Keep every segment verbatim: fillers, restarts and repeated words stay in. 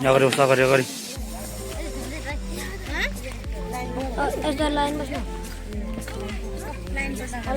ཉག་རེ་ས་ག་རེ་ག་རེ། ཨ་ཨེ་ད་ལ་ཡིན་པ་ཤོག་ལ་ཡིན་པ་ཤོག་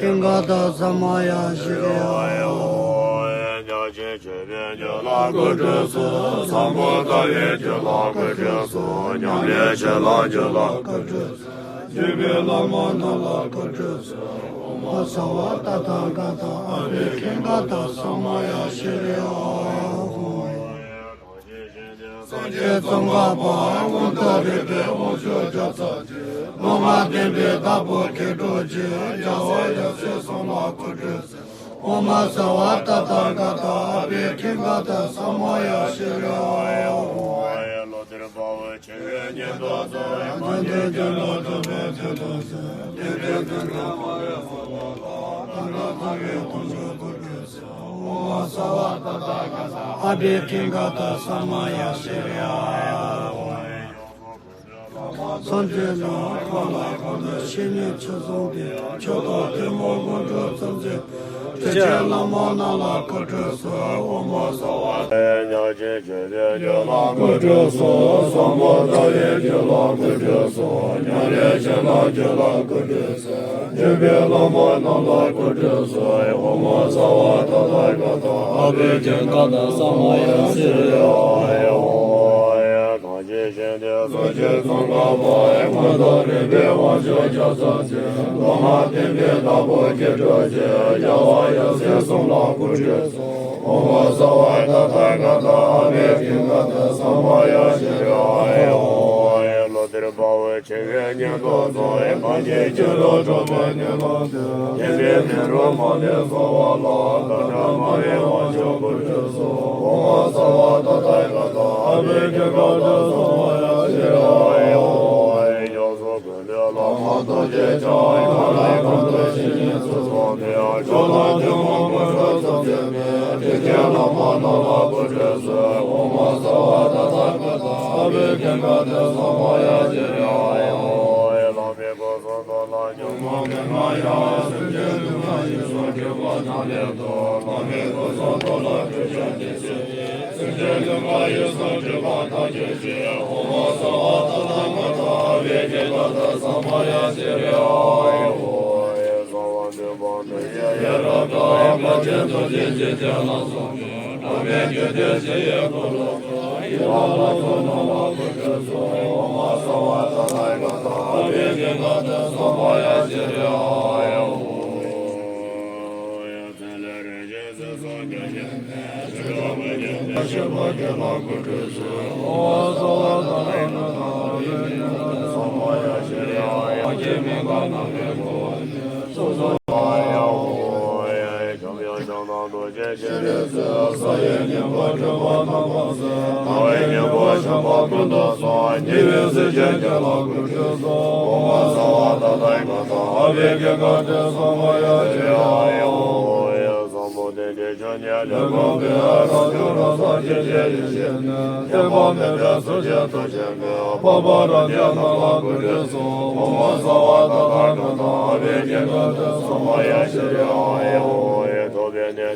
ཀུན་དགའ་དང་ས་མ་ཡ་ཤི་རི་ཡ། བརྙ་ཆེན་སྤྱོད་པའི་རྒྱུད་ལ་སྐུ་ཁྲུས་སུ། བཟང་པོ་ལྟ་བའི་རྒྱུད་ལ་སྐུ་ཁྲུས་སུ། མཉམ་མེད་ཞི་ལྷག་རྒྱུད་ལ་སྐུ་ཁྲུས་སུ། བརྒྱུད་པའི་བླ་མ་རྣམས་ལ་སྐུ་ཁྲུས་སུ། ཨོཾ་སརྦ་ཏ་ཐཱ་ག་ཏ་ཨ་བྷྱ་གྷྱ་ག་ཏ་ས་མ་ཡ་ཤི་རི་ཡ། སངས་རྒྱས་ཙོང་ཁ་པ་དབང་དང་རིག་པའི་དབང་ཕྱུག་ལྕགས་ཚང་ཆེན། ལོ་ལྔ་བསྟན་པའི་བདག་པོ་མཁས་གྲུབ་རྗེ། རྒྱལ་བ་ཡབ་སྲས་གསུམ་ལ་སྐུ་ཁྲུས་སུ། ཨོཾ་སརྦ་ཏ་ཐཱ་ག་ཏ་ཨ་བྷྱ་གྷྱ་ག་ཏ་ས་མ་ཡ་ཤི་རི་ཡ། ལོ་དེར་དཔའ་བོ་ཆེ་བའི་ཉེན་རྟོག་ཚོགས། དགེ་འདུན་ཀུན་ལ་ཐུབ་པའི་མཐུ་སྟོབས་གསུངས། དེ་འདྲའི་ཀུན་ལ་དཔའ་བའི་དཔའ་བོ་དང་། དམ་པ་དམ་པའི་དམ་ཆོས་སྐུ་ཁྲུས་སུ། ཨོཾ་སརྦ་ཏ་ཐཱ་ག་ཏ་ཨ་བྷྱ་གྷྱ་ག་ཏ་ས་མ་ཡ་ཤི་རི་ཡ། སངས་རྒྱས་རྣམས་གང་ལ་གང་འདུལ་བཤེས་གཉེན་ཆོས་གསུངས་ཏེ། མཆོག་ཏུ་ཐུན་མོང་དངོས་གྲུབ་ཚུལ་འཛིན་ཏེ། ཁྲི་ཆེན་བླ་མ་རྣམས་ལ་སྐུ་ཁྲུས་སུ། ཨོཾ་སརྦ་ཏ། བརྙ་ཆེན་སྤྱོད་པའི་རྒྱུད་ལ་སྐུ་ཁྲུས་སུ། བཟང་པོ་ལྟ་བའི་རྒྱུད་ལ་སྐུ་ཁྲུས་སུ། མཉམ་མེད་ཞི་ལྷག་རྒྱུད་ལ་སྐུ་ཁྲུས་སུ། བརྒྱུད་པའི་བླ་མ་རྣམས་ལ་སྐུ་ཁྲུས་སུ། ཨོཾ་སརྦ་ཏ་ཐཱ་ག་ཏ་ཨ་བྷྱ་གྷྱ་ག་ཏ་ས་མ་ཡ་ཤི་རི་ཡ། གང་ཞིག་གཞན་དོན་སངས་རྒྱས་ཙོང་ཁ་པ། དབང་དང་རིག་པའི་དབང་ཕྱུག་ལྕགས་ཚང་ཆེན། ལོ་ལྔ་བསྟན་པའི་བདག་པོ་མཁས་གྲུབ་རྗེ། རྒྱལ་བ་ཡབ་སྲས་གསུམ་ལ་སྐུ་ཁྲུས་སུ། ཨོཾ་སརྦ་ཏ་ཐཱ་ག་ཏ་ཨ་བྷྱ་གྷྱ་ག་ཏ་ས་མ་ཡ་ཤི་རི་ཡ། ལོ་དེར་དཔའ་བོ་ཆེ་བའི་ཉེན་རྟོག་ཚོགས། གང་ཞིག་སྐྱེ་འགྲོ་གྲོགས་པོའི་ཉེ་ལམ་དུ། བསྟན་པའི་མེ་རོ་མ་ལུས་གསོལ་བ་ལ། བདག་འདྲ་མ་བའི་དབང་ཕྱུག་སྐུ་ཁྲུས་སུ། ཨོཾ་སརྦ་ཏ་ཐཱ་ག་ཏ་ཨ་བྷྱ་གྷྱ་ག་ཏ་ས་མ་ཡ་ཤི་རི་ཡ། ཡོངས་སུ་ཀུན་འདུས་བླ་མ་རྡོ་རྗེ་འཆང་། གང་ལ་གང་འདུལ་བཤེས་གཉེན་ཚུལ་གསུངས་ཏེ། མཆོག་ལ་ཐུན་མོང་དངོས་གྲུབ་ཚུལ་འཛིན་པའི། ཁྲི་ཆེན་བླ་མ་རྣམས་ལ་སྐུ་ཁྲུས་སུ། ཨོཾ་སརྦ་ཏ་ཐཱ་ག་ཏ་ཨ་བྷྱ་གྷྱ་ག་ཏ་ས་མ་ཡ་ཤི་རི་ཡ། བླ་མའི་སྐུ་གསུང་ཐུགས་ལ་ཉོན་མོངས་པའི་རྔ་ཡབ། སེམས་ཅན་ཀུན་ལ་ཡིད་སུན་འདྲིས་པ་དང་ལྡན་ཏོ། བླ་མའི་སྐུ་གསུང་ཐུགས་ལ་ཁྲུས་བྱས་ཏེ། སེམས་ཅན་ཀུན་ལ་ཡིད་སུན་འདྲིས་པ་དང་བཅས་ཏེ། ཨོཾ་སརྦ་ཏ་ཐཱ་ག་ཏ་ཨ་བྷྱ་གྷྱ་ག་ཏ་ས་མ་ཡ་ཤི་རི་ཡ། ཡ་རབ་ཏུ་དཔལ་ཆེན་རྡོ་རྗེ་འཇིག་རྟེན་ལ་སོགས་པའི། འགྲོ་བའི་རྒྱུད་སྡེ་བཞི་ཡི་འཁོར་ལོ་ཀུན། ཡིད་ལ་ལ་སོགས་རྣམས་ལ་སྐུ་ཁྲུས་སུ། ཨོཾ་སརྦ་ཏ་ཐཱ་ག་ཏ་ཨ་བྷྱ་གྷྱ་ག་ཏ་ས་མ་ཡ་ཤི་རི་ཡ། ཚེ་ལས་རིན་ཆེན་ཟས་སུ་གྱུར་ཅིང་། ཞིང་ཁམས་ཀྱི་ཡེ་ཤེས་ལ་སྐུ་ཁྲུས་སུ། ཨོཾ་སརྦ་ཏ་ཐཱ་ག་ཏ་ཨ་བྷྱ་གྷྱ་ག་ཏ་ས་མ་ཡ་ཤི་རི་ཡ། ཡང་ཀྱེ་མི་འགག་རྣམ་པའི་འཁོར་བ་ནས། སོ་སོ་ཡ་ཧོ། འཇམ་དབྱངས་ཕྱག་ན་རྡོ་རྗེ་ཤེལ་རིའི་ཚལ། ས་ཡི་སྙིང་པོ་སྤྲུལ་པ་རྣམ་པར་གསལ། ལྟ་བའི་སྙིང་པོ་བྱམས་པ་ཀུན་ཏུ་སོགས། ཉེ་བའི་སྲས་ཆེན་བརྒྱད་ལ་སྐུ་ཁྲུས་སུ། ཨོཾ་སརྦ་ཏ་ཐཱ་ག་ཏ་ཨ་བྷྱ་གྷྱ་ག་ཏ་ས་མ་ཡ་ཤི་རི་ཡ་ཧོ། བཟང་པོ་དེ་འདྲའི་ཆོས་ཉིད་ལས་གོལ་ཏེ། རབ་ཏུ་རབ་བསགས་ཆོས་ཀྱི་ཡེ་ཤེས་ནི། ཐེག་པ་མེད་པའི་གཟུགས་ཅན་ཐུགས་ཆེན་པོས། འཕགས་པ་རབ་བརྒྱ་རྣམས་ལ་སྐུ་ཁྲུས་སུ། ཨོཾ་སརྦ་ཏ་ཐཱ་ག་ཏ་ཨ་བྷྱ་གྷྱ་ག་ཏ་ས་མ་ཡ་ཤི་རི་ཡ་ཧོ། ཐུབ་པའི་གནས་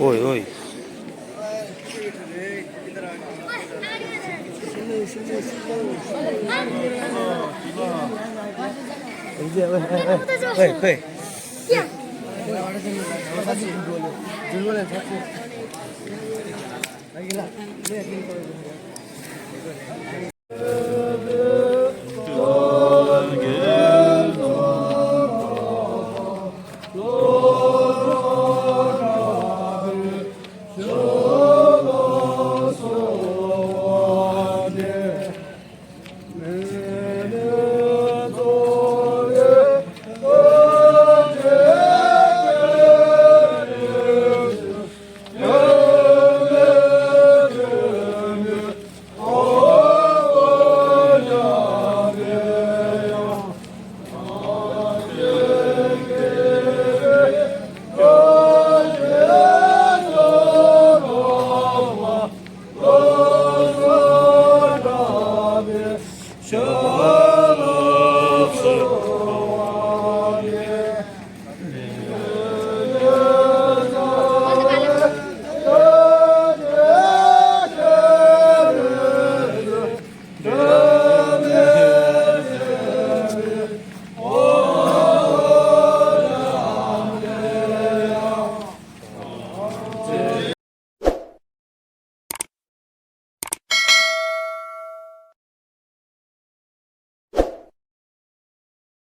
ओए, ओए। ओए, ओए।